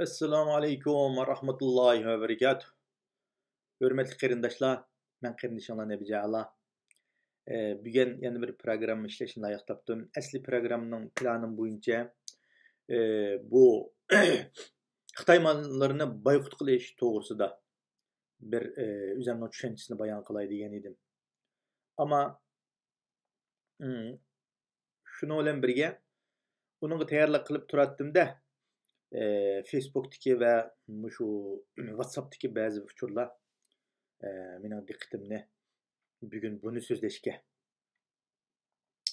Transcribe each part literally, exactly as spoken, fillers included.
ئەسسالامۇ ئەلەيكۇم ۋە رەھمەتۇللاھى ۋە بەرىكاتۇھ. ھۆرمەتلىك قېرىنداشلار، مەن قېرىندىشىڭلار نەبىجان ئالا. ئە، بۈگۈن يەنە بىر پروگرامما ئىشلەشنى لايىق تاپتىم. ئەسلى پروگراممىنىڭ پىلانىم بويىچە، ئە، بۇ خىتاي ماللىرىنى بايقۇت قىلىش توغرىسىدا بىر، ئە، ئۆزۈمنىڭ چۈشەنچىسىنى بايان قىلاي دېگەن ئىدىم. ئەمما، ئىم، شۇنىڭ بىلەن بىرگە، ئۇنىڭغا تەييارلىق قىلىپ تۇراتتىم-دە، ئە، فېيسبۇكتىكى ۋە مۇشۇ ۋاتساپتىكى بەزى ئۇچۇرلار، ئە، مېنىڭ دىققىتىمنى بۈگۈن بۇنى سۆزلەشكە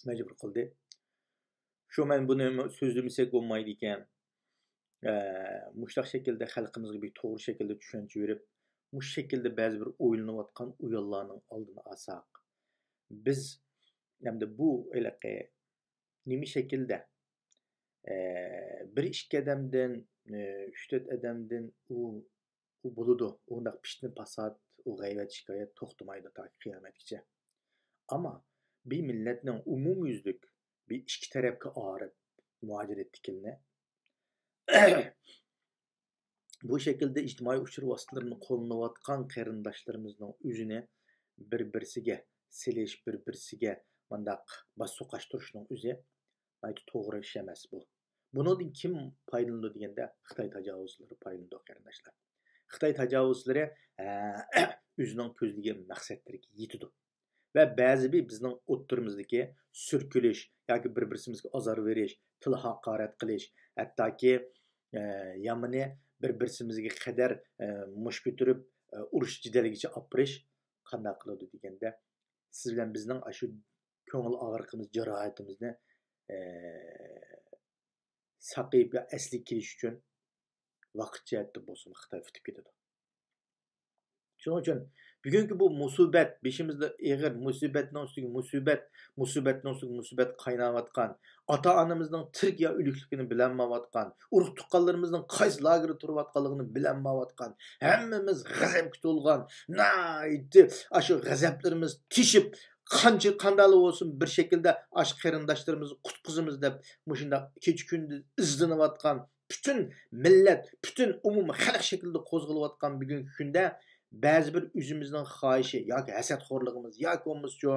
مەجبۇر قىلدى. شۇ مەن بۇنى سۆزلىمىسەك بولمايدىكەن. ئە، مۇشۇنداق شەكىلدە خەلقىمىزگە بىر توغرا شەكىلدە چۈشەنچە بېرىپ، مۇشۇ شەكىلدە بەزى بىر ئويلىنىۋاتقان ئويۇنلارنىڭ ئالدىنى ئالساق، بىز ئەمدى بۇ ھېلىقى نېمە شەكىلدە، ئە، بىر ئىككى ئادەمدىن، ئە، ئۈچ تۆت ئادەمدىن ئۇ، ئۇ بولىدۇ. ئۇنداق پىتنە پاسات، ئۇ غەيۋەت شىكايەت توختىمايدۇ تاكى قىيامەتكىچە. ئەمما بىر مىللەتنىڭ ئومۇميۈزلۈك بىر ئىككى تەرەپكە ئايرىپ مۇھاجىرەتتىكىلىنى بۇ شەكىلدە ئىجتىمائىي ئۇچۇر ۋاسىتىلىرىنى قوللىنىۋاتقان قېرىنداشلىرىمىزنىڭ ئۆزىنى بىر-بىرسىگە سېلىش، بىر-بىرسىگە مۇنداق باش سوقاشتۇرۇشنىڭ ئۆزى ناھايىتى توغرا ئىش ئەمەس بۇ. بۇنىڭدىن كىم پايدىلىنىدۇ دېگەندە، خىتاي تاجاۋۇزچىلىرى پايدىلىنىدۇ، قېرىنداشلار. خىتاي تاجاۋۇزچىلىرى، ئە، ئۆزىنىڭ كۆزلىگەن مەقسەتلىرىگە يېتىدۇ. ۋە بەزى بىر بىزنىڭ ئوتتۇرىمىزدىكى سۈركىلىش ياكى بىر-بىرسىمىزگە ئازار بېرىش، تىل ھاقارەت قىلىش، ھەتتاكى، ئە، يامىنى بىر-بىرسىمىزگە قەدەر، ئە، مۇش كۆتۈرۈپ، ئە، ئۇرۇش جېدەلگىچە ئاپىرىش قانداق قىلىدۇ دېگەندە، سىز بىلەن بىزنىڭ ئاشۇ كۆڭۈل ئاغرىقىمىز، جاراھىتىمىزنى، ئە، ساقىيىپ يا ئەسلىگە كېلىش ئۈچۈن ۋاقىت جەھەتتە بولسىمۇ خىتاي ئۇتۇپ كېتىدۇ. شۇنىڭ ئۈچۈن بۈگۈنكى بۇ مۇسىبەت، بېشىمىزدا ئېغىر مۇسىبەتنىڭ ئۈستىگە مۇسىبەت، مۇسىبەتنىڭ ئۈستىگە مۇسىبەت قايناۋاتقان، ئاتا-ئانىمىزنىڭ تىرىك يا ئۆلۈكلۈكىنى بىلەلمەيۋاتقان، ئۇرۇق-تۇغقانلىرىمىزنىڭ قايسى لاگېردا تۇرۇۋاتقانلىقىنى بىلەلمەيۋاتقان، ھەممىمىز غەزەپكە تولغان، ناھايىتى ئاشۇ غەزەپلىرىمىز تېشىپ، قانچە قانداقلا بولسۇن بىر شەكىلدە ئاشۇ قېرىنداشلىرىمىزنى قۇتقۇزىمىز دەپ مۇشۇنداق كېچە-كۈندۈز ئىزدىنىۋاتقان پۈتۈن مىللەت، پۈتۈن ئومۇمىي خەلق شەكلىدە قوزغىلىۋاتقان بۈگۈنكى كۈندە بەزى بىر ئۆزىمىزنىڭ خاھىشى ياكى ھەسەتخورلۇقىمىز ياكى بولمىسىچۇ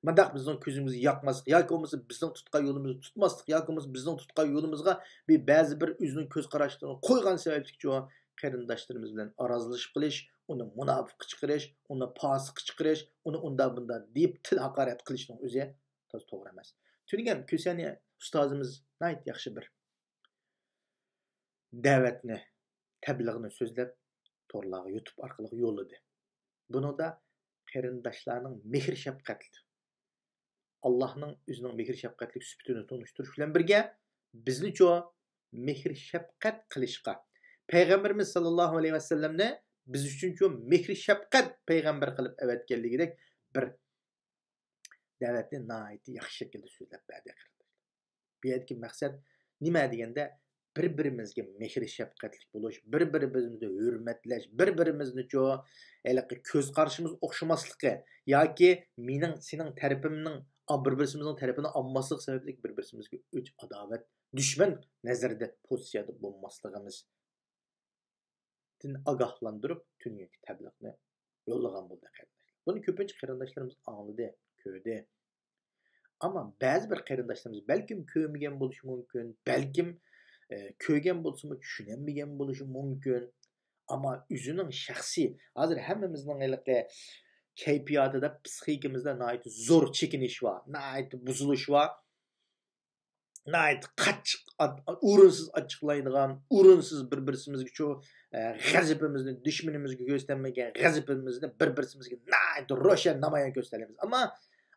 مۇنداق بىزنىڭ كۆزىمىزگە ياقماسلىق ياكى بولمىسا بىزنىڭ تۇتقان يولىمىزنى تۇتماسلىق ياكى بولمىسا بىزنىڭ تۇتقان يولىمىزغا بىر بەزى بىر ئۆزىنىڭ كۆز قاراشلىرىنى قويغان سەۋەبلىكچۇ قېرىنداشلىرىمىز بىلەن ئارىلىشىپ قېلىش، ئۇنى مۇناپىققا چىقىرىش، ئۇنى پاسىققا چىقىرىش، ئۇنى ئۇنداق بۇنداق دېيىپ تىل ھاقارەت قىلىشنىڭ ئۆزى تازا توغرا ئەمەس. تۈنۈگۈن كۈسەنى ئۇستازىمىز ناھايىتى ياخشى بىر دەۋەتنى، تەبلىغنى سۆزلەپ، تورلارغا يۇتۇب ئارقىلىق يوللىدى. بۇنىڭدا قېرىنداشلارنىڭ مېھىر شەپقەت، ئاللاھنىڭ ئۆزىنىڭ مېھىر شەپقەتلىك سۈپىتىنى تونۇشتۇرۇش بىلەن بىرگە، بىزنىچۇ مېھىر شەپقەت قىلىشقا، پەيغەمبىرىمىز ساللاللاھۇ ئەلەيھى ۋەسەللەمنى بىز ئۈچۈنچۇ مېھىر شەپقەت پەيغەمبەر قىلىپ ئەۋەتكەنلىكىدەك بىر دەۋەتنى ناھايىتى ياخشى شەكىلدە سۆزلەپ بەردى، قېرىنداشلار. بۇ يەردىكى مەقسەت نېمە دېگەندە، بىر-بىرىمىزگە مېھىر شەپقەتلىك بولۇش، بىر-بىرىمىزنى ھۆرمەتلەش، بىر-بىرىمىزنىچۇ ھېلىقى كۆز قارىشىمىز ئوخشىماسلىقى ياكى مېنىڭ سېنىڭ تەرىپىمنىڭ، بىر-بىرىمىزنىڭ تەرىپىنى ئالماسلىق سەۋەبلىك بىر-بىرىمىزگە ئۆچ-ئاداۋەت، دۈشمەن نەزىرىدە پوزىتسىيەدە بولماسلىقىمىز دىن ئاگاھلاندۇرۇپ، تۈنۈگۈنكى تەبلىغنى يوللىغان بولدى، قېرىنداشلار. بۇنى كۆپىنچە قېرىنداشلىرىمىز ئاڭلىدى، كۆردى. ئەمما بەزى بىر قېرىنداشلىرىمىز بەلكىم كۆرمىگەن بولۇشى مۇمكىن، بەلكىم، ئە، كۆرگەن بولسىمۇ چۈشىنەلمىگەن بولۇشى مۇمكىن. ئەمما ئۆزىنىڭ شەخسىي، ھازىر ھەممىمىزنىڭ ھېلىقى كەيپىياتىدا، پسىخىكىمىزدا ناھايىتى زور چېكىنىش بار، ناھايىتى بۇزۇلۇش بار. ناھايىتى قاتتىق، ئات-، ئورۇنسىز ئاچچىقلايدىغان، ئورۇنسىز بىر-بىرسىمىزگىچۇ، ئە، غەزىپىمىزنى، دۈشمىنىمىزگە كۆرسىتەلمىگەن غەزىپىمىزنى بىر-بىرسىمىزگە ناھايىتى روشەن نامايان كۆرسىتەلەيمىز. ئەمما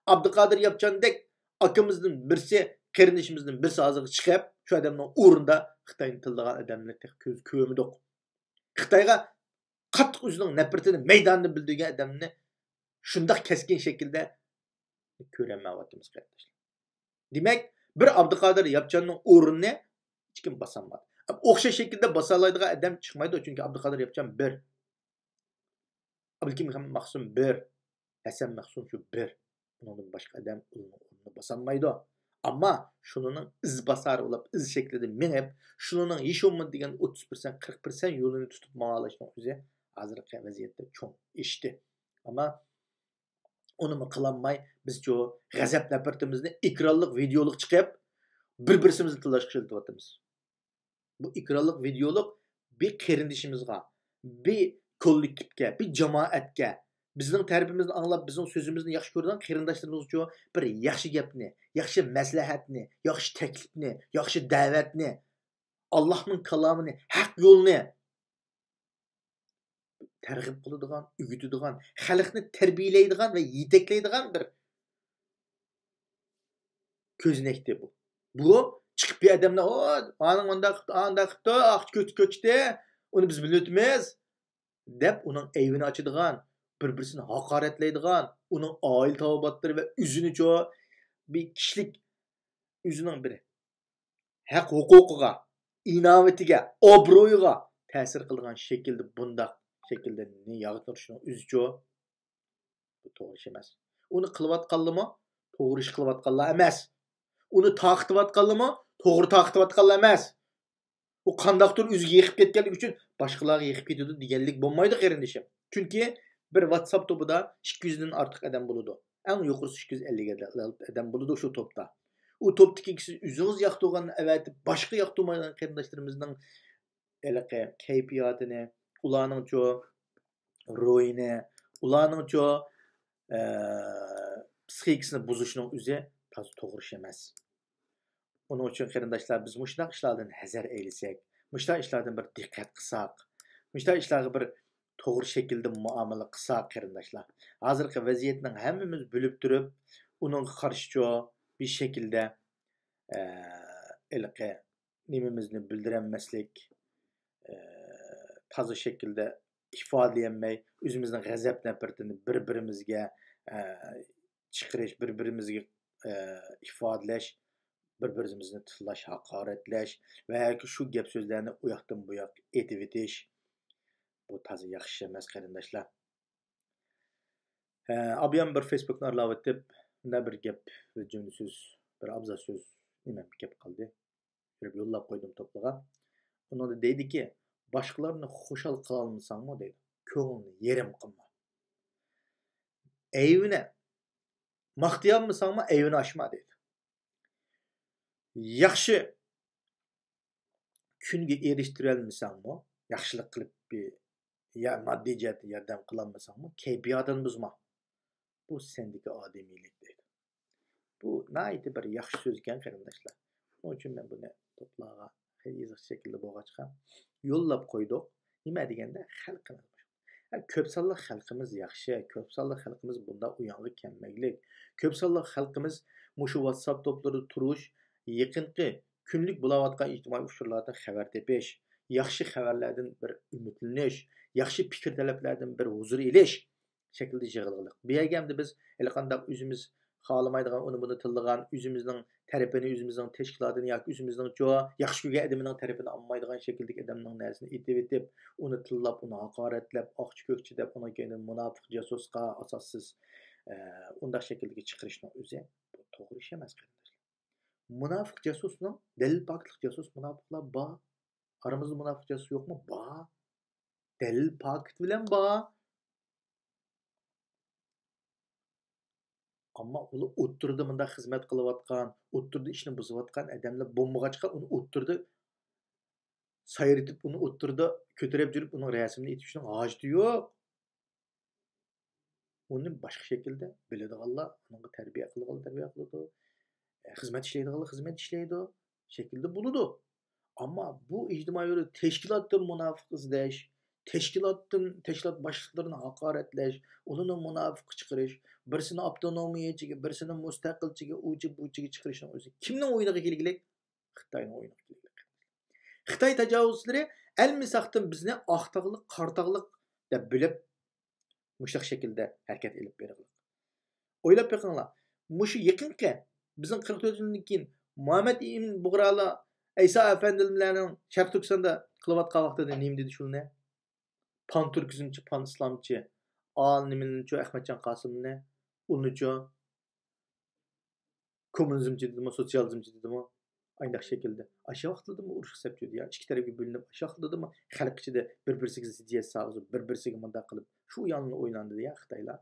ئابدۇقادىر ياپچاندەك ئاكىمىزدىن بىرسى، قېرىندىشىمىزدىن بىرسى ھازىرغا چىقىپ، شۇ ئادەمنىڭ ئورنىدا خىتاينى تىللىغان ئادەمنى تېخى كۆز كۆرمىدۇق. خىتايغا قاتتىق ئۆزىنىڭ نەپرىتىنى مەيداندا بىلدۈرگەن ئادەمنى شۇنداق كەسكىن شەكىلدە كۆرەلمەيۋاتىمىز، قېرىنداشلار. دېمەك، بىر ئابدۇقادىر ياپچاننىڭ ئورنىنى ھېچكىم باسالمىدى. ئوخشاش شەكىلدە باسالايدىغان ئادەم چىقمايدۇ، چۈنكى ئابدۇقادىر ياپچان بىر. ئابلىكىم مەخسۇم بىر. ھەسەن مەخسۇم شۇ بىر. ئۇنىڭدىن باشقا ئادەم ئۇنىڭ ئورنىنى باسالمايدۇ. ئەمما شۇنىڭ ئىز باسارى بولۇپ، ئىز شەكلىدە مېڭىپ، شۇنىڭ ھېچ بولمىدى دېگەن ئوتتۇز پىرسەنت، قىرىق پىرسەنت يولىنى تۇتۇپ ماڭالىشنىڭ ئۆزى ھازىرقى ۋەزىيەتتە چوڭ ئىشتى. ئەمما ئۇنىمۇ قىلالماي، بىزچۇ غەزەپ نەپرىتىمىزنى ئېكرانلىق ۋىدېئولۇق چىقىپ، بىر-بىرسىمىزنى تىللاشقا ئىشلىتىۋاتىمىز. بۇ ئېكرانلىق ۋىدېئولۇق بىر قېرىندىشىمىزغا، بىر كوللېكتىپكە، بىر جامائەتكە، بىزنىڭ تەرىپىمىزنى ئاڭلاپ، بىزنىڭ سۆزىمىزنى ياخشى كۆرىدىغان قېرىنداشلىرىمىزغىچۇ بىر ياخشى گەپنى، ياخشى مەسلىھەتنى، ياخشى تەكلىپنى، ياخشى دەۋەتنى، ئاللاھنىڭ كالامىنى، ھەق يولنى تەرغىب قىلىدىغان، ئۆگىتىدىغان، خەلقنى تەربىيەلەيدىغان ۋە يېتەكلەيدىغان بىر كۆزنەكتى بۇ. بۇ چىقىپ بىر ئادەملەر، «ئو، ئانىڭ مۇنداق قىپتۇ، ئانداق قىپتۇ، ئاقچا كۆچتى، كۆچتى، ئۇنى بىز بىلىۋېتىمىز» دەپ ئۇنىڭ ئەيىبىنى ئاچىدىغان، بىر-بىرسىنى ھاقارەتلەيدىغان، ئۇنىڭ ئائىلە تاۋابىئاتلىرى ۋە ئۆزىنىچۇ بىر كىشىلىك، ئۆزىنىڭ بىر ھەق ھوقۇقىغا، ئىناۋىتىگە، ئابرۇيىغا تەسىر قىلىدىغان شەكىلدە، بۇنداق شەكىلدە نى ياغدۇرۇشنىڭ ئۆزىچۇ بۇ توغرا ئىش ئەمەس. ئۇنى قىلىۋاتقانلىمۇ توغرا ئىش قىلىۋاتقانلار ئەمەس. ئۇنى تارقىتىۋاتقانلىمۇ توغرا تارقىتىۋاتقانلار ئەمەس. ئۇ قانداقتۇر ئۆزىگە يېقىپ كەتكەنلىكى ئۈچۈن باشقىلارغا يېقىپ كېتىدۇ دېگەنلىك بولمايدۇ، قېرىندىشىم. چۈنكى بىر ۋاتساپ توپىدا ئىككى يۈزدىن ئارتۇق ئادەم بولىدۇ. ئەڭ يۇقىرىسى ئىككى يۈز ئەللىك ئادەم بولىدۇ شۇ توپتا. ئۇ توپتىكى سىز ئۆزىڭىز ياقتۇرغاننى ئەۋەتىپ، باشقا ياقتۇرمايدىغان قېرىنداشلىرىمىزنىڭ ھېلىقى كەيپىياتىنى، ئۇلارنىڭچۇ روھىنى، ئۇلارنىڭچۇ، ئە، پسىخىكىسىنى بۇزۇشنىڭ ئۆزى تازا توغرا ئىش ئەمەس. ئۇنىڭ ئۈچۈن، قېرىنداشلار، بىز مۇشۇنداق ئىشلاردىن ھەزەر ئەيلىسەك، مۇشۇنداق ئىشلاردىن بىر دىققەت قىلساق، مۇشۇنداق ئىشلارغا بىر توغرا شەكىلدە مۇئامىلە قىلساق، قېرىنداشلار، ھازىرقى ۋەزىيەتنىڭ ھەممىمىز بىلىپ تۇرۇپ، ئۇنىڭغا قارشىچۇ بىر شەكىلدە، ئە، ھېلىقى نېمىمىزنى بىلدۈرەلمەسلىك، ئە، تازا شەكىلدە ئىپادىلىيەلمەي، ئۆزىمىزنىڭ غەزەپ نەپرىتىنى بىر-بىرىمىزگە، ئە، چىقىرىش، بىر-بىرىمىزگە، ئە، ئىپادىلەش، بىر-بىرىمىزنى تىللاش، ھاقارەتلەش ۋە ياكى شۇ گەپ-سۆزلەرنى ئۇ ياقتىن بۇ ياققا ئېتىۋېتىش، بۇ تازا ياخشى ئىش ئەمەس، قېرىنداشلار. ئە، ئابىيام بىر فېيسبۇكنى ئارىلاۋېتىپ، مۇنداق بىر گەپ، بىر جۈملە سۆز، بىر ئابزاس سۆز نېمەم كەپ قالدى. بېرىپ يوللاپ قويدۇم توپلىغا. ئۇنىڭدا دەيدىكى، «باشقىلارنى خۇشال قىلالمىساڭمۇ» دەيدۇ، «كۆڭلىنى يېرىم قىلما. ئەيىبىنى ماختىيالمىساڭمۇ، ئەيىبىنى ئاچما» دەيدۇ. ياخشى كۈنگە ئېرىشتۈرەلمىسەڭمۇ، ياخشىلىق قىلىپ بىر يا ماددىي جەھەتتىن ياردەم قىلالمىساڭمۇ، كەيپىياتىنى بۇزما. بۇ سەندىكى ئادىمىيلىك دەيدۇ. بۇ ناھايىتى بىر ياخشى سۆز ئىكەن، قېرىنداشلار. شۇنىڭ ئۈچۈن مەن بۇنى توپلارغا خېلى يېزىق شەكىلدە بولغاچقا يوللاپ قويدۇق. نېمە دېگەندە، خەلقىمىز، ھە، كۆپ سانلىق خەلقىمىز ياخشى، كۆپ سانلىق خەلقىمىز بۇنداق ئويۇنغا كەلمەگلىك. كۆپ سانلىق خەلقىمىز مۇشۇ ۋاتساپ توپلىرىدا تۇرۇش، يېقىنقى كۈنلۈك بولاۋاتقان ئىجتىمائىي ئۇچۇرلاردىن خەۋەر تېپىش، ياخشى خەۋەرلەردىن بىر ئۈمىدلىنىش، ياخشى پىكىر تەلەپلەردىن بىر ھۇزۇر ئېلىش شەكلىدە يىغىلغىلىق. بۇ يەرگە ئەمدى بىز ھېلىقانداق ئۆزىمىز خالىمايدىغان، ئۇنى بۇنى تىللىغان، ئۆزىمىزنىڭ تەرىپىنى، ئۆزىمىزنىڭ تەشكىلاتىنى ياكى ئۆزىمىزنىڭچۇ ياخشى كۆرگەن ئادىمىنىڭ تەرىپىنى ئالمايدىغان شەكىلدىكى ئادەمنىڭ نەرسىنى ئېتىۋېتىپ، ئۇنى تىللاپ، ئۇنى ھاقارەتلەپ، ئاقچى كۆكچى دەپ، ئۇنىڭ كەينىدىن مۇناپىق جاسۇسقا ئاساسسىز، ئە، ئۇنداق شەكىلدىكى چىقىرىشنىڭ ئۆزى بۇ توغرا ئىش ئەمەس، قېرىنداشلار. مۇناپىق جاسۇسنىڭ دەلىل پاكىتلىق جاسۇس مۇناپىقلار بار. ئارىمىزدا مۇناپىق جاسۇس يوقمۇ؟ بار. دەلىل پاكىت بىلەن بار. ئەمما ئۇلار ئوتتۇرىدا مۇنداق خىزمەت قىلىۋاتقان، ئوتتۇرىدا ئىشنى بۇزۇۋاتقان ئادەملەر بولمىغاچقا، ئۇنى ئوتتۇرىدا سايرىتىپ، ئۇنى ئوتتۇرىدا كۆتۈرۈپ يۈرۈپ، ئۇنىڭ رەسىمىنى ئېتىشنىڭ ھاجىتى يوق. ئۇنى باشقا شەكىلدە بىلىدىغانلار، ئۇنىڭغا تەربىيە قىلىدىغانلار تەربىيە قىلىدۇ. خىزمەت ئىشلەيدىغانلار خىزمەت ئىشلەيدۇ. شەكىلدە بولىدۇ. ئەمما بۇ ئىجتىمائىي يولدا تەشكىلاتتىن مۇناپىق ئىزدەش، تەشكىلاتتىن، تەشكىلات باشلىقلىرىنى ھاقارەتلەش، ئۇلارنى مۇناپىققا چىقىرىش، بىرسىنى ئاپتونومىيىچىگە، بىرسىنى مۇستەقىلچىگە، ئۇچى بۇچىگە چىقىرىشنىڭ ئۆزى كىمنىڭ ئويۇنىغا كېلگىلىك؟ خىتاينىڭ ئويۇنىغا كېلگىلىك. خىتاي تاجاۋۇزچىلىرى ئەلمىساقتىن بىزنى ئاق تاغلىق، قارا تاغلىق دەپ بىلىپ، مۇشۇنداق شەكىلدە ھەرىكەت ئېلىپ بېرىدۇ. ئويلاپ بېقىڭلار، مۇشۇ يېقىنقى، بىزنىڭ قىرىق تۆت يىلدىن كېيىن مۇھەممەد ئىمىن بۇغرالار، ئەيسا ئەپەندىلەرنىڭ شەرقىي تۈركىستاندا قىلىۋاتقان ۋاقتىدا نېمە دېدى شۇلارنى؟ پان تۈركىزمچى، پان ئىسلامچى، ئال نېمىنىچۇ، ئەخمەتجان قاسىمنى، ئۇنىچۇ، كوممۇنىزمچى دېدىمۇ، سوتسىيالىزمچى دېدىمۇ، ئاينداق شەكىلدە. ئاشۇ ۋاقىتلىرىدىمۇ ئۇرۇش ھېساب جۈدىيە، ئىككى تەرەپكە بۆلۈنۈپ، ئاشۇ ۋاقىتلىرىدىمۇ خەلق ئىچىدە بىر-بىرسىگە زىددىيەت سالغۇزۇپ، بىر-بىرسىگە مۇنداق قىلىپ، شۇ يانىنى ئويلاندى يا خىتايلار.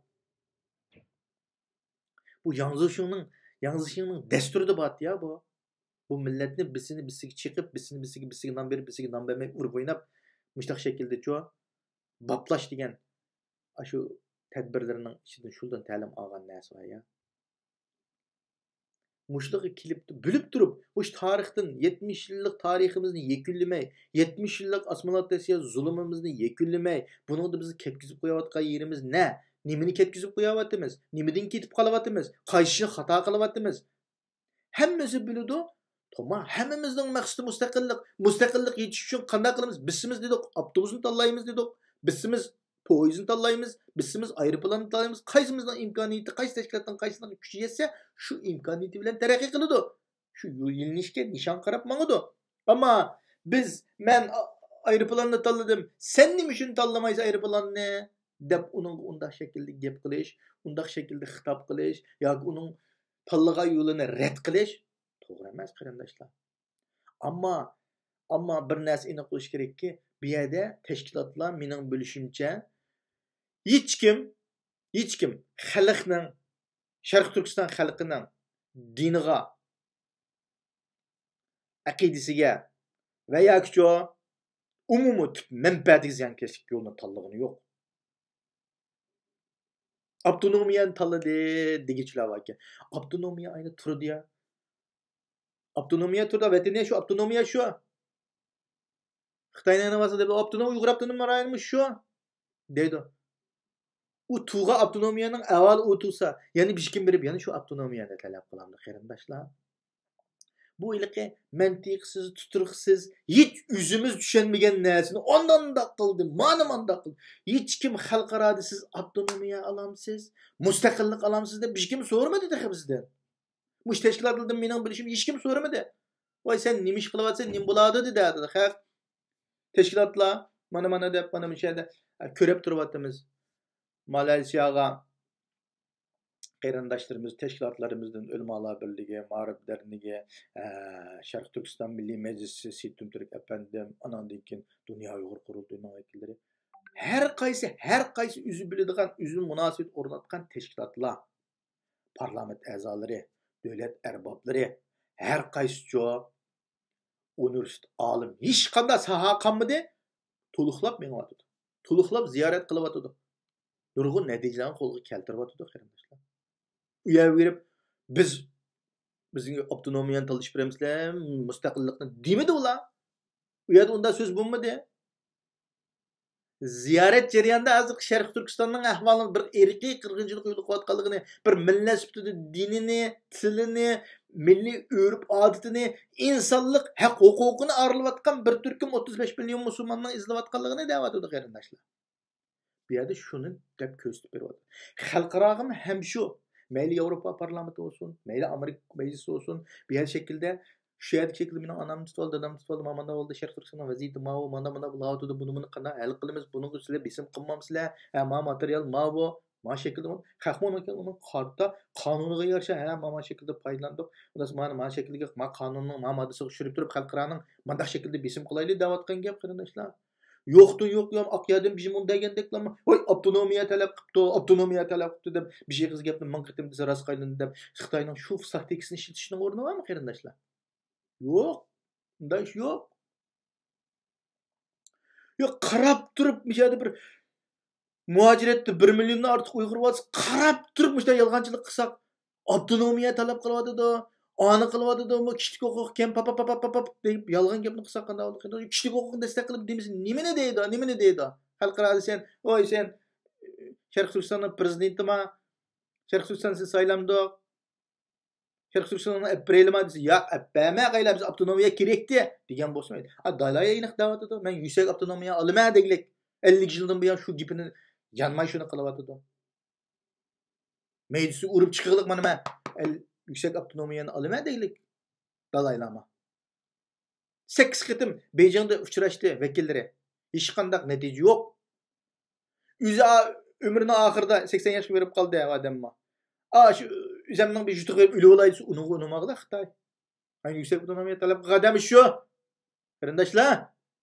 بۇ ياڭزىشىڭنىڭ، ياڭزىشىڭنىڭ دەستۇرىدا بارتى يا بۇ. بۇ مىللەتنى بىسىنى بىسىگە چېقىپ، بىسىنى بىسىگە، بىسىگە نان بېرىپ، بىسىگە نان بەرمەي ئۇرۇپ ئويناپ، مۇشتاق شەكىلدىچۇ باپلاش دېگەن ئاشۇ تەدبىرلىرىنىڭ ئىچىدىن شۇندىن تەلىم ئالغان نەرسە بار يا. مۇشۇلارغا كېلىپ بىلىپ تۇرۇپ، مۇشۇ تارىختىن يەتمىش يىللىق تارىخىمىزنى يەكۈنلىمەي، يەتمىش يىللىق ئاسسىمىلاتسىيە زۇلۇمىمىزنى يەكۈنلىمەي، بۇنىڭدا بىز كەتكۈزۈپ قويۇۋاتقان يېرىمىز نە؟ نېمىنى كەتكۈزۈپ قويۇۋاتىمىز؟ نېمىدىن كېتىپ قالىۋاتىمىز؟ قايسىنى خاتا قىلىۋاتىمىز؟ ھەممىسى بىلىدۇ. توما، ھەممىمىزنىڭ مەقسىتى مۇستەقىللىق. مۇستەقىللىق يېتىش ئۈچۈن قانداق قىلىمىز؟ بىسىمىز دېدۇق، ئاپتوبۇسنى تاللايمىز دېدۇق. بىسىمىز پويىزنى تاللايمىز، بىسىمىز ئايروپىلاننى تاللايمىز. قايسىمىزنىڭ ئىمكانىيىتى، قايسى تەشكىلاتنىڭ قايسىنىڭ كۈچى يەتسە، شۇ ئىمكانىيىتى بىلەن تەرەققىي قىلىدۇ. شۇ يۆنىلىشكە نىشان قاراپ ماڭىدۇ. ئەمما بىز، مەن ئا-، ئايروپىلاننى تاللىدىم، سەن نېمە ئۈچۈن تاللىمايسەن ئايروپىلاننى؟ دەپ ئۇنىڭغا ئۇنداق شەكىلدە گەپ قىلىش، ئۇنداق شەكىلدە خىتاب قىلىش ياكى ئۇنىڭ تاللىغان يولىنى رەت قىلىش توغرا ئەمەس، قېرىنداشلار. ئەمما، ئەمما بىر نەرسە ئېنىق بولۇشى كېرەككى، بۇ يەردە تەشكىلاتلار، مېنىڭ بىلىشىمچە، ھېچكىم، ھېچكىم خەلقنىڭ، شەرقىي تۈركىستان خەلقىنىڭ دىنىغا، ئەقىدىسىگە ۋە ياكىچۇ ئومۇمىي تۈپ مەنپەئەتىگە زىيانكەشلىك يولىنى تاللىغىنى يوق. ئاپتونومىيەنى تاللىدى دېگۈچىلەر باركەن. ئاپتونومىيە ئاينى تۇرىدۇ يا. ئاپتونومىيە تۇرىدۇ، ۋەتىنى شۇ، ئاپتونومىيە شۇ. خىتاينىڭ نېمىسى دەپ، ئاپتونوم ئۇيغۇر ئاپتونوم رايونىمۇ شۇ دەيدۇ. ئۇ تۇغا ئاپتونومىيەنىڭ ئەۋۋالى ئۇ تۇغسا، يەنە بىر كىم بېرىپ يەنە شۇ ئاپتونومىيەنى تەلەپ قىلامدۇ، قېرىنداشلار؟ بۇ ھېلىقى مەنتىقسىز، تۇتۇرۇقسىز، ھېچ ئۆزىمىز چۈشەنمىگەن نەرسىنى ئاندانداق قىلدى، مانا مانداق قىلدى. ھېچكىم خەلقئارادا سىز ئاپتونومىيە ئالامسىز، مۇستەقىللىق ئالامسىز دەپ ھېچكىم سورىمىدى تېخى بىزدىن. مۇشۇ تەشكىلاتلاردىن مېنىڭ بىلىشىم ھېچكىم سورىمىدى. ۋاي، سەن نېمە ئىش قىلىۋاتىسەن، نېمە بولادۇ دېدى خەق. تەشكىلاتلار مانا، مانا دەپ، مانا مۇشۇ يەردە، ئە، كۆرۈپ تۇرۇۋاتىمىز. مالايسىياغا قېرىنداشلىرىمىز، تەشكىلاتلىرىمىزدىن ئۆلىمالار بىرلىكى، مائارىپ دەرنىكى، ئە، شەرقىي تۈركىستان مىللىي مەجلىسى، سېيىت تۈمتۈرك ئەپەندىم، ئاناندىن كېيىن دۇنيا ئۇيغۇر قۇرۇلتىيىنىڭ ۋەكىللىرى. ھەر قايسى، ھەر قايسى ئۆزى بىلىدىغان، ئۆزىنى مۇناسىۋەت ئورناتقان تەشكىلاتلار، پارلامېنت ئەزالىرى، دۆلەت ئەربابلىرى، ھەر قايسىچۇ ئۇنىۋېرسىتېت ئالىم، ھېچقانداق ساھە قالمىدى، تولۇقلاپ مېڭىۋاتىدۇ. تولۇقلاپ زىيارەت قىلىۋاتىدۇ. نۇرغۇن نەتىجىلەرنى قولغا كەلتۈرۈۋاتىدۇ، قېرىنداشلار. ئۇ يەرگە بېرىپ، بىز، بىزگە ئاپتونومىيەنى تالىشىپ بېرەمسىلەر، مۇستەقىللىقنى دېمىدى ئۇلار. ئۇ يەردە ئۇنداق سۆز بولمىدى. زىيارەت جەريانىدا ھازىرقى شەرقىي تۈركىستاننىڭ ئەھۋالىنى، بىر ئىرقىي قىرغىنچىلىق يولۇقۇۋاتقانلىقىنى، بىر مىللەت سۈپىتىدە دىنىنى، تىلىنى، مىللىي ئۆرپ-ئادىتىنى، ئىنسانلىق ھەق-ھوقۇقىنى ئارىلىۋاتقان بىر تۈركۈم ئوتتۇز بەش مىليون مۇسۇلماننىڭ ئېزىلىۋاتقانلىقىنى دەۋاتىدۇ، قېرىنداشلار. بۇ يەردە شۇنى دەپ كۆرسىتىپ بېرىۋاتىدۇ. خەلقئاراغىمۇ ھەم شۇ، مەيلى ياۋروپا پارلامېنتى بولسۇن، مەيلى ئامېرىكا مەجلىسى بولسۇن، بۇ يەر شەكىلدە، شۇ يەردىكى شەكىلدە مېنىڭ ئانامنى تۇتۇۋالدى، دادامنى تۇتۇۋالدى، مانا مانداق بولدى، شەرقىي تۈركىستاننىڭ ۋەزىيىتى ماۋۇ، مانا مانداق بولۇۋاتىدۇ، بۇنى، بۇنى قانداق ھەل قىلىمىز، بۇنىڭغا سىلەر بېسىم قىلمامسىلەر، ھە، ما ماتېرىيال ماۋۇ، ما شەكىلدە بۇ. خەقمۇ ئۇنىڭ، ئۇنىڭ قارىتا قانۇنىغا يارىشا، ھە، ما، ما شەكىلدە پايدىلاندۇق، ئۇنداق مانا، ما شەكىلدىكى ما قانۇننىڭ ما ماددىسىغا چۈشۈرۈپ تۇرۇپ، خەلقئارانىڭ مانداق شەكىلدە بېسىم قىلايلى دەۋاتقان گەپ، قېرىنداشلار. يوقتىن يوق، يا ئاق ياردەم بىژىمۇ دېگەندەكلەرمۇ، ۋاي، ئاپتونومىيە تەلەپ قىپتۇ، ئاپتونومىيە تەلەپ قىپتۇ دەپ، بىر ئېغىز گەپنى مىڭ قېتىم دېسە راست قايلىنىدۇ دەپ، خىتاينىڭ شۇ تاكتىكىسىنى ئىشلىتىشنىڭ ئورنى بارمۇ، قېرىنداشلار؟ يوق. ئۇنداق ئىش يوق. يوق، قاراپ تۇرۇپ، مۇشۇ يەردە بىر مۇھاجىرەتتە بىر مىليوندىن ئارتۇق ئۇيغۇر بار، قاراپ تۇرۇپ مۇشۇنداق يالغانچىلىق قىلساق، ئاپتونومىيە تەلەپ قىلىۋاتىدۇ، ئانى قىلىۋاتىدۇ، بۇ كىشىلىك ھوقۇق كەم، پاپ، پاپ، پاپ، پاپ، پاپ دەپ يالغان گەپنى قىلساق قانداق بولىدۇ؟ كىشىلىك ھوقۇقنى دەستەك قىلىپ دېمىسە نېمىنى دەيدۇ، نېمىنى دەيدۇ؟ خەلقئارادا سەن، ۋاي سەن، شەرقىي تۈركىستاننىڭ پرېزىدېنتىما؟ شەرقىي تۈركىستاننى سىز سايلامدۇق؟ شەرقىي تۈركىستاننى ئەپ بېرەيلىما دېسە، ياق، ئەپ بەرمەيلى، بىز ئاپتونومىيە كېرەكتى دېگەن بولسا مەيلى. ئا، دالاي ئېنىق دەۋاتىدۇ، مەن يۈكسەك ئاپتونومىيە ئالىمەن دېگۈلۈك. ئەللىك يىلدىن بۇيان شۇ گېپىنى يانماي شۇنى قىلىۋاتىدۇ. مەيدىسى ئۇرۇپ چىقىغلىق مانا مەن ئەل-، يۈكسەك ئاپتونومىيەنى ئالىمەن دېگۈلۈك دالاي لاما. سەككىز قېتىم بېيجىڭدا ئۇچراشتى ۋەكىللىرى. ھېچقانداق نەتىجە يوق. ئۆزى ئا-، ئۆمرىنىڭ ئاخىرىدا سەكسەن ياشقا بېرىپ قالدى ئادەممۇ. ئا، شۇ ئۆزۈمنىڭ بىر يۇرتىغا بېرىپ ئۆلۈۋالاي دېسە، ئۇنىڭغا ئۇنىماغىلا خىتاي. ئەڭ يۈكسەك ئاپتونومىيە تەلەپ قىلغان ئادەم شۇ. قېرىنداشلار،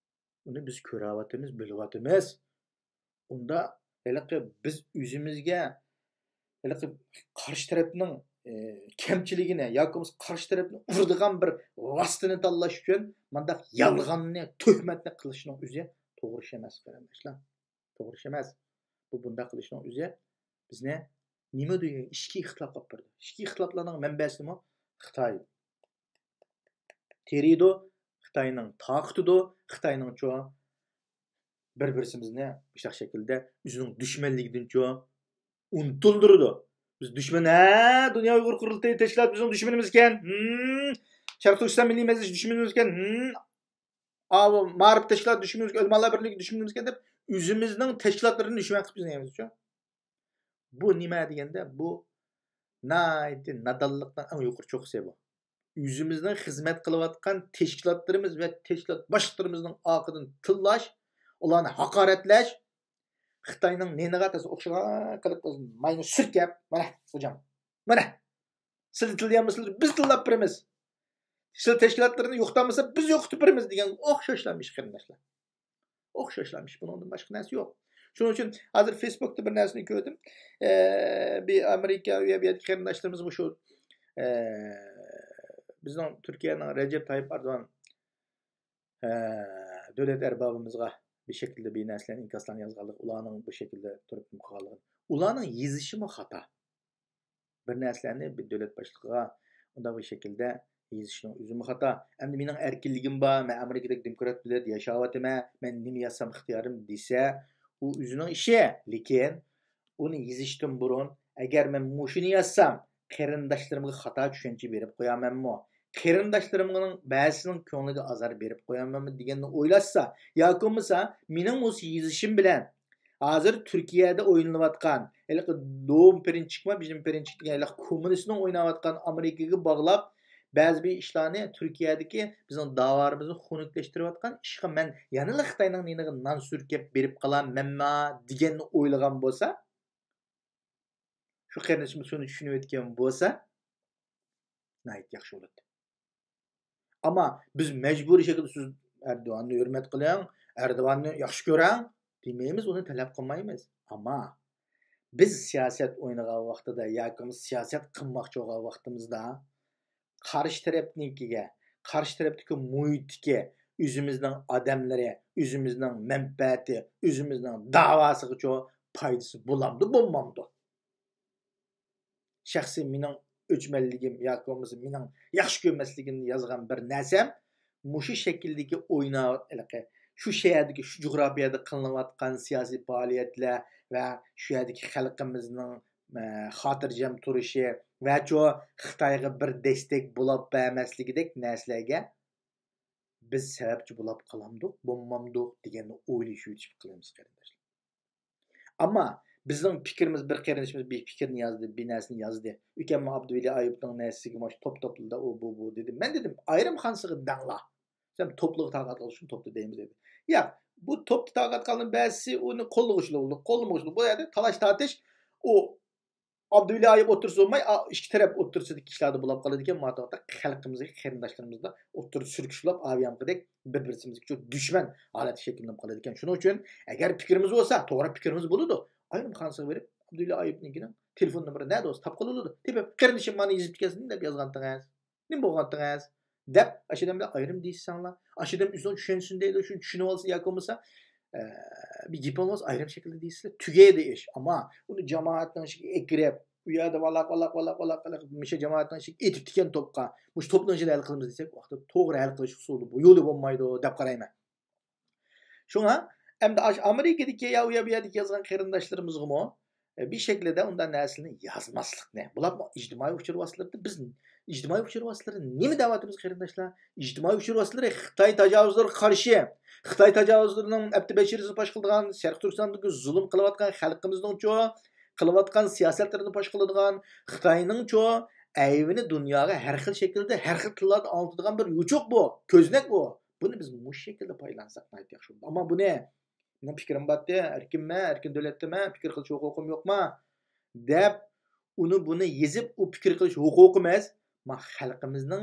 ئۇنى بىز كۆرۈۋاتىمىز، بىلىۋاتىمىز. ئۇندا ھېلىقى بىز ئۆزىمىزگە ھېلىقى قارشى تەرەپنىڭ، ئى، كەمچىلىكىنى ياكى بولمىسا قارشى تەرەپنى ئۇرىدىغان بىر ۋاسىتىنى تاللاش ئۈچۈن مۇنداق يالغاننى، تۆھمەتنى قىلىشنىڭ ئۆزى توغرا ئىش ئەمەس، قېرىنداشلار. توغرا ئىش ئەمەس. بۇ بۇنداق قىلىشنىڭ ئۆزى بىزنى نېمە دېگەن ئىچكى ئىختىلاپقا ئاپىرىدۇ. ئىچكى ئىختىلاپلارنىڭ مەنبەسىمۇ خىتاي تېرىيدۇ، خىتاينىڭ تارقىتىدۇ، خىتاينىڭچۇ بىر-بىرسىمىزنى مۇشۇنداق شەكىلدە ئۆزىنىڭ دۈشمەنلىكىدىنچۇ ئۇنتۇلدۇرىدۇ. بىز دۈشمەن، ھە، دۇنيا ئۇيغۇر قۇرۇلتىيى تەشكىلاتى بىزنىڭ دۈشمىنىمىزكەن. ھىم، شەرقىي تۈركىستان مىللىي مەجلىسى دۈشمىنىمىزكەن. ھىم، ئاۋۇ مائارىپ تەشكىلاتى دۈشمىنىمىزكەن، ئۆلىمالار بىرلىكى دۈشمىنىمىزكەن دەپ ئۆزىمىزنىڭ تەشكىلاتلىرىنى دۈشمەن قىلىپ بىزنى يەيمىزچۇ. بۇ نېمە دېگەندە، بۇ ناھايىتى نادانلىقنىڭ ئەڭ يۇقىرى چوققىسى بۇ. ئۆزىمىزنىڭ خىزمەت قىلىۋاتقان تەشكىلاتلىرىمىز ۋە تەشكىلات باشلىقلىرىمىزنىڭ ئارقىدىن تىللاش، ئۇلارنى ھاقارەتلەش، خىتاينىڭ نېنىغا تەس ئوخشىغان قىلىپ ماينى سۈركەپ، مانا خوجام، مانا سىلەر تىللىيالمىسىلەر، بىز تىللاپ بېرىمىز. سىلەر تەشكىلاتلىرىنى يوقىتالمىسا، بىز يوقىتىپ بېرىمىز دېگەنگە ئوخشاشلامىش، قېرىنداشلار. ئوخشاشلامىش، بۇنىڭدىن باشقا نەرسە يوق. شۇنىڭ ئۈچۈن ھازىر فېيسبۇكتا بىر نەرسىنى كۆردۈم. ئە، بىر ئامېرىكا، ئۇ يەردىكى قېرىنداشلىرىمىز مۇشۇ، ئە، بىزنىڭ تۈركىيەنىڭ رەجەپ تايىپ ئەردوغان، ئە، دۆلەت ئەربابىمىزغا بىر شەكىلدە بىر نەرسىلەرنى، ئىنكاسلارنى يازغانلىقى، ئۇلارنىڭ بۇ شەكىلدە تۇرۇپ قالغانلىقى. ئۇلارنىڭ يېزىشىمۇ خاتا. بىر نەرسىلەرنى بىر دۆلەت باشلىقىغا ئۇنداق بىر شەكىلدە يېزىشنىڭ ئۆزىمۇ خاتا. ئەمدى مېنىڭ ئەركىنلىكىم بار، مەن ئامېرىكىدەك دېموكرات دۆلەتتە ياشاۋاتىمەن، مەن نېمە يازسام ئىختىيارىم دېسە، ئۇ ئۆزىنىڭ ئىشى. لېكىن ئۇنى يېزىشتىن بۇرۇن، ئەگەر مەن مۇشۇنى يازسام، قېرىنداشلىرىمغا خاتا چۈشەنچە بېرىپ قويامەنمۇ؟ قېرىنداشلىرىمنىڭ بەزىسىنىڭ كۆڭلىگە ئازار بېرىپ قويامەنمۇ دېگەننى ئويلاشسا، ياكى بولمىسا مېنىڭ مۇشۇ يېزىشىم بىلەن ھازىر تۈركىيەدە ئوينىلىۋاتقان، ھېلىقى دوم پىرىنچىكما، بىزنىڭ پىرىنچىك دېگەن ھېلىقى كوممۇنىستنىڭ ئويناۋاتقان ئامېرىكىغا باغلاپ، بەزى بىر ئىشلارنى تۈركىيەدىكى بىزنىڭ داۋالىرىمىزنى خۇنۈكلەشتۈرۈۋاتقان ئىشقا مەن يەنىلا خىتاينىڭ نېنىغا نان سۈركەپ بېرىپ قالامەنما دېگەننى ئويلىغان بولسا، شۇ قېرىندىشىمىز شۇنى چۈشىنىۋەتكەن بولسا، ناھايىتى ياخشى بولاتتى. ئەمما بىز مەجبۇرىي شەكىلدە سىز ئەردوغاننى ھۆرمەت قىلىڭ، ئەردوغاننى ياخشى كۆرۈڭ دېمەيمىز، ئۇنى تەلەپ قىلمايمىز. ئەمما بىز سىياسەت ئوينىغان ۋاقتىدا ياكى سىياسەت قىلماقچى بولغان ۋاقتىمىزدا قارشى تەرەپنىڭكىگە، قارشى تەرەپتىكى مۇھىتتىكى ئۆزىمىزنىڭ ئادەملىرى، ئۆزىمىزنىڭ مەنپەئەتى، ئۆزىمىزنىڭ داۋاسىغىچۇ پايدىسى بولامدۇ، بولمامدۇ؟ شەخسىي مېنىڭ ئۆچمەنلىكىم ياكى بولمىسا مېنىڭ ياخشى كۆرمەسلىكىمنى يازغان بىر نەرسەم مۇشۇ شەكىلدىكى ئوينا-، ھېلىقى شۇ شەھەردىكى، شۇ جۇغراپىيەدە قىلىنىۋاتقان سىياسىي پائالىيەتلەر ۋە شۇ يەردىكى خەلقىمىزنىڭ، ئە، خاتىرجەم تۇرۇشى ۋەچۇ خىتايغا بىر دەستەك بولاپ بەرمەسلىكىدەك نەرسىلەرگە بىز سەۋەبچى بولاپ قالامدۇق، بولمامدۇق دېگەننى ئويلىشىۋېتىش قىلىمىز، قېرىنداشلار. ئەمما بىزنىڭ پىكرىمىز، بىر قېرىندىشىمىز بىر پىكىرنى يازدى، بىر نەرسىنى يازدى. ئۆكەم ئابدۇۋەلى ئايۇپنىڭ نەرسىسىگە مانا شۇ توپ توپلىدى، ئۇ، بۇ، بۇ دېدى. مەن دېدىم، ئايرىم خانىسىغا دەڭلا. سەن توپلىغا تاقەت قىلسۇن، توپلا دەيمىز دېدى. ياق، بۇ توپتا تاقەت قالغان بەزىسى ئۇنى قوللىغۇچىلىق بولىدۇ، قوللىمىغۇچىلىق بولىدۇ. تالاش تارتىش ئۇ ئابدۇۋەلى ئايۇپ ئوتتۇرىسىدا بولماي، ئا، ئىككى تەرەپ ئوتتۇرىسىدىكى ئىشلاردا بولاپ قالىدىكەن، مانا خەلقىمىزدىكى قېرىنداشلىرىمىزدا ئوتتۇرىدا سۈركۈش بولۇپ، ئاۋۇ يانقىدەك بىر-بىرسىمىزگە دۈشمەن ھالەتكە شەكىللىنىپ قالىدىكەن. شۇنىڭ ئۈچۈن ئەگەر پىكرىمىز بولسا، توغرا پىكرىمىز بولىدۇ. ئايرىم خانىسىغا بېرىپ، ئابدۇۋەلى ئايۇپنىڭكىنىڭ تېلېفون نومۇرى نەدە بولسا تاپقىلى بولىدۇ. تېپىپ، قېرىندىشىم مانا يېزىپ كەلسۇن دەپ يازغانتىڭىز. نېمە بولغانتىڭىز؟ دەپ، ئاشۇ ئادەم بىلەن ئايرىم دېيىشسەڭلار. ئاشۇ ئادەم ئۆزىنىڭ چۈشەنسۇن دەيدۇ، شۇنى چۈشىنىۋالسا ياكى بولمىسا، ئە، بىر گېپىڭلار بولسا ئايرىم شەكىلدە دېيىشسىلەر، تۈگەيدۇ ئىش. ئەمما ئۇنى جامائەتنىڭ ئىچىگە ئەكىرىپ، ئۇ يەردە ۋالاق، ۋالاق، ۋالاق، ۋالاق، ۋالاق، مۇشۇ جامائەتنىڭ ئىچىگە ئېتىپتىكەن توپقا، مۇشۇ توپنىڭ ئىچىدە ھەل قىلىمىز دېسەك، ۋاقتىدا توغرا ھەل قىلىش ئۇسۇلى بۇ، يولى بولمايدۇ دەپ قارايمەن. شۇڭا ئەمدى ئاشۇ ئامېرىكىدىكى يا ئۇ يا بۇ يەردىكى يازغان قېرىنداشلىرىمىزغىمۇ، ئە، بىر شەكىلدە ئۇنداق نەرسىلەرنى يازماسلىقنى. بۇلارمۇ ئىجتىمائىي ئۇچۇر ۋاسىتىلىرىدە بىز ئىجتىمائىي ئۇچۇر ۋاسىتىلىرى نېمە دەۋاتىمىز، قېرىنداشلار؟ ئىجتىمائىي ئۇچۇر ۋاسىتىلىرى خىتاي تاجاۋۇزلىرىغا قارشى، خىتاي تاجاۋۇزلىرىنىڭ ئەپتى بەشىرىسىنى پاش قىلىدىغان، شەرقىي تۈركىستاندىكى زۇلۇم قىلىۋاتقان خەلقىمىزنىڭچۇ قىلىۋاتقان سىياسەتلىرىنى پاش قىلىدىغان، خىتاينىڭچۇ ئەيىبىنى دۇنياغا ھەر خىل شەكىلدە، ھەر خىل تىللاردا ئاڭلىتىدىغان بىر يوچۇق بۇ، كۆزنەك بۇ. بۇنى بىز مۇشۇ شەكىلدە پايدىلانساق ناھايىتى ياخشى بولىدۇ. ئەمما بۇنى، مېنىڭ پىكرىم بارتى، ئەركىنمەن، ئەركىن دۆلەتتىمەن، پىكىر قىلىش ھوقۇقۇم يوقما دەپ، ئۇنى بۇنى يېزىپ، ئۇ پىكىر قىلىش ھوقۇقى ئەمەس. ما خەلقىمىزنىڭ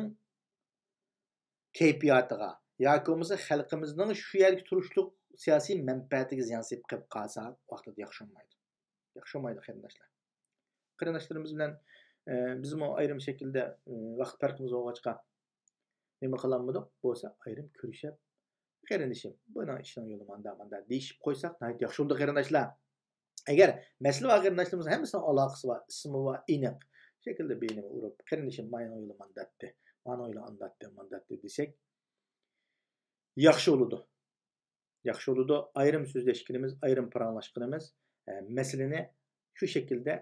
كەيپىياتىغا ياكى بولمىسا خەلقىمىزنىڭ شۇ يەردىكى تۇرۇشلۇق سىياسىي مەنپەئەتىگە زىيان سېلىپ قېلىپ قالسا، ۋاقتىدا ياخشى بولمايدۇ. ياخشى بولمايدۇ، قېرىنداشلار. قېرىنداشلىرىمىز بىلەن، ئە، بىزمۇ ئايرىم شەكىلدە، ئە، ۋاقىت پەرقىمىز بولغاچقا، نېمە قىلالمىدۇق؟ بولسا ئايرىم كۆرۈشۈپ، «قېرىندىشىم، بۇنىڭ ئىشىنىڭ يولى ماندا، ماندا» دېيىشىپ قويساق، ناھايىتى ياخشى بولىدۇ، قېرىنداشلار. ئەگەر مەسىلە بار قېرىنداشلىرىمىزنىڭ ھەممىسىنىڭ ئالاقىسى بار، ئىسمى بار، ئېنىق شەكىلدە بېينىنى ئۇرۇپ، «قېرىندىشىم، ماينىڭ يولى مانداتتى، مانىڭ يولى ئانداتتى، مانداتتى» دېسەك، ياخشى بولىدۇ. ياخشى بولىدۇ. ئايرىم سۆزلەشكىنىمىز، ئايرىم پاراڭلاشقىنىمىز، ئە، مەسىلىنى شۇ شەكىلدە،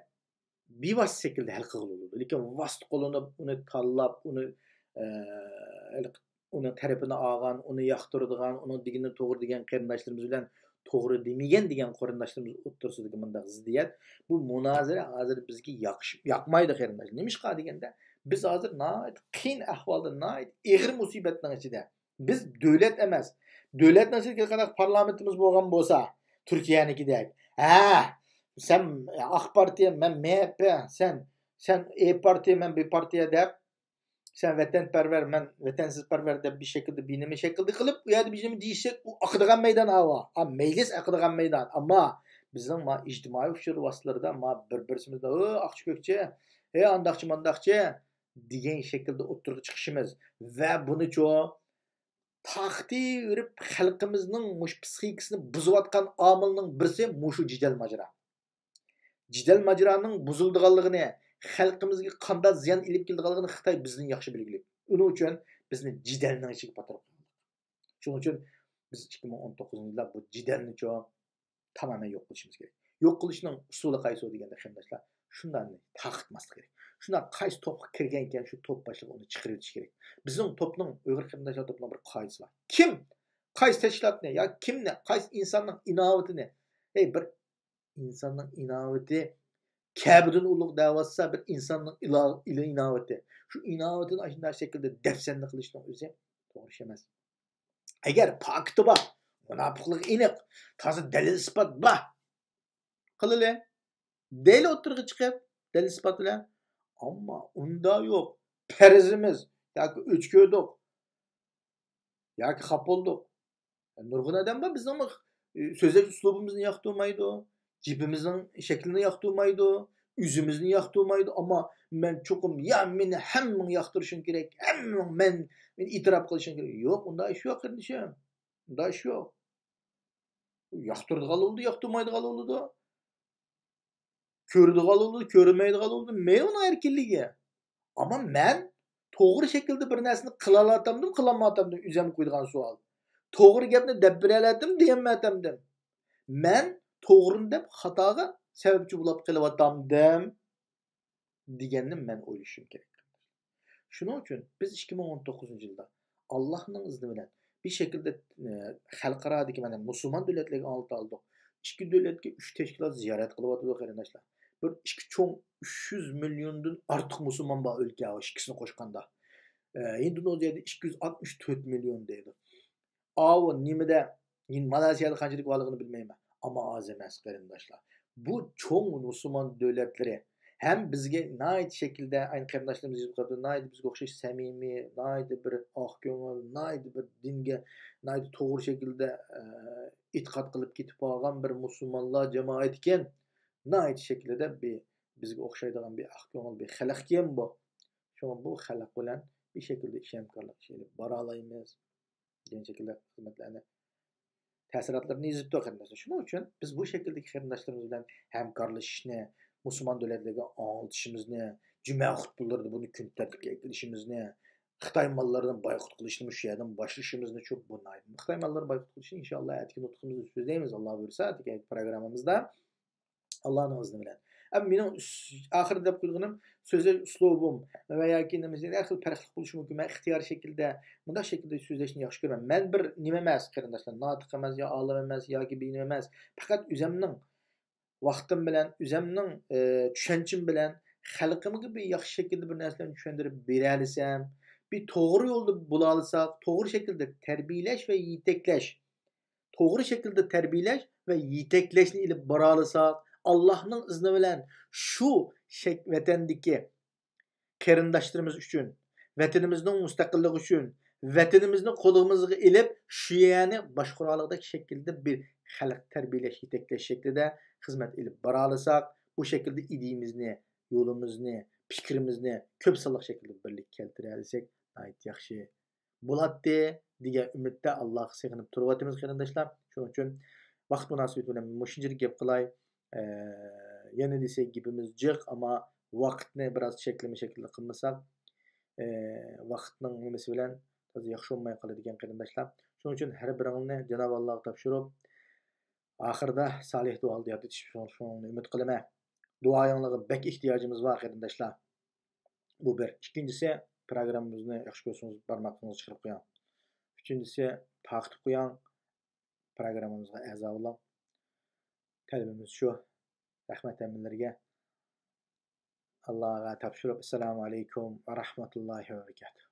بىۋاسىتە شەكىلدە ھەل قىلغىلى بولىدۇ. لېكىن ۋاسىتە قوللىنىپ، ئۇنى تاللاپ، ئۇنى، ئە، ھېلىقى ئۇنىڭ تەرىپىنى ئالغان، ئۇنى ياقتۇرىدىغان، ئۇنىڭ دېگىنى توغرا دېگەن قېرىنداشلىرىمىز بىلەن توغرا دېمىگەن دېگەن قېرىنداشلىرىمىز ئوتتۇرىسىدىكى مۇنداق زىددىيەت، بۇ مۇنازىرە ھازىر بىزگە ياقىش-، ياقمايدۇ، قېرىنداشلار. نېمىشقا دېگەندە، بىز ھازىر ناھايىتى قىيىن ئەھۋالدا، ناھايىتى ئېغىر مۇسىبەتنىڭ ئىچىدە. بىز دۆلەت ئەمەس. دۆلەتنىڭ ئىچىدىكى قانداق پارلامېنتىمىز بولغان بولسا، تۈركىيەنىڭكىدەك، ھە، سەن ئاق پارتىيە، مەن مېھېپې، سەن، سەن ئې پارتىيە، مەن بې پارتىيە دەپ، سەن ۋەتەنپەرۋەر، مەن ۋەتەنسىزپەرۋەر دەپ بىر شەكىلدە، بىر نېمە شەكىلدە قىلىپ، ئۇ يەردە بىر نېمە دېيىشسەك، ئۇ ئاقىدىغان مەيدان ئاۋۇ. ئا، مەيلىس ئاقىدىغان مەيدان. ئەمما بىزنىڭ ما ئىجتىمائىي ئۇچۇر ۋاسىتىلىرىدا ما بىر-بىرسىمىزدە، «ئۆ، ئاقچى كۆكچى، ئەي، ئانداقچى مانداقچى» دېگەن شەكىلدە ئوتتۇرىغا چىقىشىمىز ۋە بۇنىچۇ تارقىتىۋېرىپ، خەلقىمىزنىڭ مۇشۇ پسىخىكىسىنى بۇزۇۋاتقان ئامىلنىڭ بىرسى مۇشۇ جېدەل ماجىرا. جېدەل ماجىرانىڭ بۇزۇلىدىغانلىقىنى، خەلقىمىزگە قانداق زىيان ئېلىپ كېلىدىغانلىقىنى خىتاي بىزدىن ياخشى بىلگۈلۈك. ئۇنىڭ ئۈچۈن بىزنى جېدەلنىڭ ئىچىگە پاتۇرۇپ قويغان. شۇنىڭ ئۈچۈن بىز ئىككى مىڭ ئون توققۇزىنچى يىلدا بۇ جېدەلنىچۇ تامامەن يوق قىلىشىمىز كېرەك. يوق قىلىشنىڭ ئۇسۇلى قايسى دېگەندە، قېرىنداشلار، شۇنداقنى تارقىتماسلىق كېرەك. شۇنداق قايسى توپقا كىرگەنكەن، شۇ توپ باشلىقى ئۇنى چىقىرىۋېتىش كېرەك. بىزنىڭ توپنىڭ، ئۇيغۇر قېرىنداشلار توپىنىڭ بىر قائىدىسى بار. كىم قايسى تەشكىلاتنى يا كىمنى، قايسى ئىنساننىڭ ئىناۋىتىنى، ئەي، بىر ئىنساننىڭ ئىناۋىتى كەبىدىن ئۇلۇغ دەۋاتسا، بىر ئىنساننىڭ ئىلا-، ئىلا-، ئىناۋىتى. شۇ ئىناۋىتىنى ئاشۇنداق شەكىلدە دەپسەندە قىلىشنىڭ ئۆزى توغرا ئىش ئەمەس. ئەگەر پاكىتى بار، مۇناپىقلىقى ئېنىق، تازا دەلىل ئىسپات بار، قىلىلى. دەيلى ئوتتۇرىغا چىقىپ، دەلىل ئىسپات بىلەن. ئەمما ئۇندا يوق. پەرىزىمىز ياكى ئۆچ كۆردۇق، ياكى خاپا بولدۇق. نۇرغۇن ئادەم بار، بىزنىڭمۇ، ئى، سۆزلەش ئۇسلۇبىمىزنى ياقتۇرمايدۇ، گېپىمىزنىڭ شەكلىنى ياقتۇرمايدۇ، ئۆزىمىزنى ياقتۇرمايدۇ. ئەمما مەن چوقۇم، يا مېنى ھەممىڭ ياقتۇرۇشۇڭ كېرەك، ھەممىڭ مەن، مېنى ئېتىراپ قىلىشىڭ كېرەك. يوق، ئۇنداق ئىش يوق، قېرىندىشىم. ئۇنداق ئىش يوق. ياقتۇرىدىغان بولىدۇ، ياقتۇرمايدىغان بولىدۇ. كۆرىدىغان بولىدۇ، كۆرمەيدىغان بولىدۇ. مەن ئۇنىڭ ئەركىنلىكى. ئەمما مەن توغرا شەكىلدە بىر نەرسىنى قىلالاتامدىم، قىلالماياتامدىم، ئۆزۈمگە قويىدىغان سوئال. توغرا گەپنى دەپ بېرەلەتتىم، دېيەلمەيتەمدىم. مەن توغرىنى دەپ خاتاغا سەۋەبچى بولۇپ قېلىۋاتامدىم دېگەننى مەن ئويلىشىم كېرەك. شۇنىڭ ئۈچۈن بىز ئىككى مىڭ ئون توققۇزىنچى يىلدا ئاللاھنىڭ ئىزنى بىلەن بىر شەكىلدە، ئە، خەلقئارادىكى، مانا، مۇسۇلمان دۆلەتلەرگە ئاڭلىتالدۇق. ئىككى دۆلەتكە ئۈچ تەشكىلات زىيارەت قىلىۋاتىدۇ، قېرىنداشلار. بىر ئىككى چوڭ ئۈچ يۈز مىليوندىن ئارتۇق مۇسۇلمان بار ئۆلكە، ئىككىسىنى قوشقاندا. ئە، ھىندونېزىيەدە ئىككى يۈز ئاتمىش تۆت مىليون دەيدۇ. ئاۋۇ نېمىدە، مالايسىيادا قانچىلىك بارلىقىنى بىلمەيمەن. ئەمما ئاز ئەمەس، قېرىنداشلار. بۇ چوڭ مۇسۇلمان دۆلەتلىرى ھەم بىزگە ناھايىتى شەكىلدە، ئەينى قېرىنداشلىرىمىز يېزىپ قويۇپتۇ، ناھايىتى بىزگە ئوخشاش سەمىمىي، ناھايىتى بىر ئاق كۆڭۈل، ناھايىتى بىر دىنگە ناھايىتى توغرا شەكىلدە، ئە، ئېتىقاد قىلىپ كېتىپ بارغان بىر مۇسۇلمانلار جامائىتىكەن. ناھايىتى شەكلىدە بىر بىزگە ئوخشايدىغان بىر ئاق كۆڭۈل بىر خەلقكەن بۇ. شۇڭا بۇ خەلق بىلەن بىر شەكىلدە ئىش ھەمكارلىق ئىش ئېلىپ بارالايمىز دېگەن شەكىلدە خىزمەتلەرنى، تەسىراتلىرىنى يېزىپتۇ، قېرىنداشلار. شۇنىڭ ئۈچۈن بىز بۇ شەكىلدىكى قېرىنداشلىرىمىز بىلەن ھەمكارلىشىشنى، مۇسۇلمان دۆلەتلەرگە ئاڭلىتىشىمىزنى، جۈمە خۇتبىلىرىدا بۇنى كۈن تەرتىپكە ئەكېلىشىمىزنى، خىتاي ماللىرىنى بايقۇت قىلىشنى مۇشۇ يەردىن باشلىشىمىزنى، چۈنكى بۇ ناھايىتى، خىتاي ماللىرىنى بايقۇت قىلىشنى ئىنشاللا ئەتىكى نۇتقىمىزدا سۆزلەيمىز، ئاللا بۇيرۇسا، ئەتىكى پروگراممىمىزدا. ئاللانىڭ ئىزنى بىلەن. ئەمما مېنىڭ ئۈس-، ئاخىرىدا دەپ قويغىنىم، سۆزلەش ئۇسلۇبۇم ۋە ياكى نېمىسى ھەر خىل پەرقلىق بولۇشى مۇمكىن. مەن ئىختىيارىي شەكىلدە مۇنداق شەكىلدە سۆزلەشنى ياخشى كۆرىمەن. مەن بىر نېمە ئەمەس، قېرىنداشلار، ناتىق ئەمەس، يا ئالىم ئەمەس، ياكى بىر نېمە ئەمەس. پەقەت ئۆزۈمنىڭ ۋاقتىم بىلەن، ئۆزۈمنىڭ، ئى، چۈشەنچىم بىلەن خەلقىمگە بىر ياخشى شەكىلدە بىر نەرسىلەرنى چۈشەندۈرۈپ بېرەلىسەم، بىر توغرا يولدا بولالىساق، توغرا شەكىلدە تەربىيەلەش ۋە يېتەكلەش، توغرا شەكىلدە تەربىيەلەش ۋە يېتەكلەشنى ئېلىپ بارالىساق، ئاللاھنىڭ ئىزنى بىلەن شۇ شەك-، ۋەتەندىكى قېرىنداشلىرىمىز ئۈچۈن، ۋەتىنىمىزنىڭ مۇستەقىللىقى ئۈچۈن، ۋەتىنىمىزنى قولىمىزغا ئېلىپ، شۇ يەرنى باشقۇرالىغۇدەك شەكىلدە بىر خەلق تەربىيەلەش، يېتەكلەش شەكلىدە خىزمەت ئېلىپ بارالىساق، بۇ شەكىلدە ئىدىيىمىزنى، يولىمىزنى، پىكرىمىزنى كۆپ سانلىق شەكىلدە بىرلىككە كەلتۈرەلىسەك ناھايىتى ياخشى بولاتتى دېگەن ئۈمىدتە ئاللاغا سېغىنىپ تۇرۇۋاتىمىز، قېرىنداشلار. شۇنىڭ ئۈچۈن ۋاقىت مۇناسىۋىتى بىلەن مۇشۇنچىلىك گەپ قىلاي. ئە، يەنە دېسەك گېپىمىز جىق، ئەمما ۋاقىتنى بىراز چەكلىمە شەكىلدە قىلمىساق، ئە، ۋاقىتنىڭ نېمىسى بىلەن تازا ياخشى بولماي قالىدىكەن، قېرىنداشلار. شۇنىڭ ئۈچۈن ھەر بىرىڭلارنى جانابى ئاللاغا تاپشۇرۇپ، ئاخىرىدا سالىھ دۇئادا ياد ئېتىشىڭلارنى ئۈمىد قىلىمەن. دۇئايىڭلارغا بەك ئېھتىياجىمىز بار، قېرىنداشلار. بۇ بىر. ئىككىنچىسى، پروگراممىمىزنى ياخشى كۆرسىڭىز، بارماقلىرىڭىزنى چىقىرىپ قويۇڭ. ئۈچىنچىسى، تارقىتىپ قويۇڭ. پروگراممىمىزغا ئەزا بولۇڭ. تەلىپىمىز شۇ. رەھمەت ھەممىلىرىگە. ئاللاغا تاپشۇرۇپ، ئەسسالامۇ ئەلەيكۇم ۋە رەھمەتۇللاھى ۋە بەرىكاتۇھ.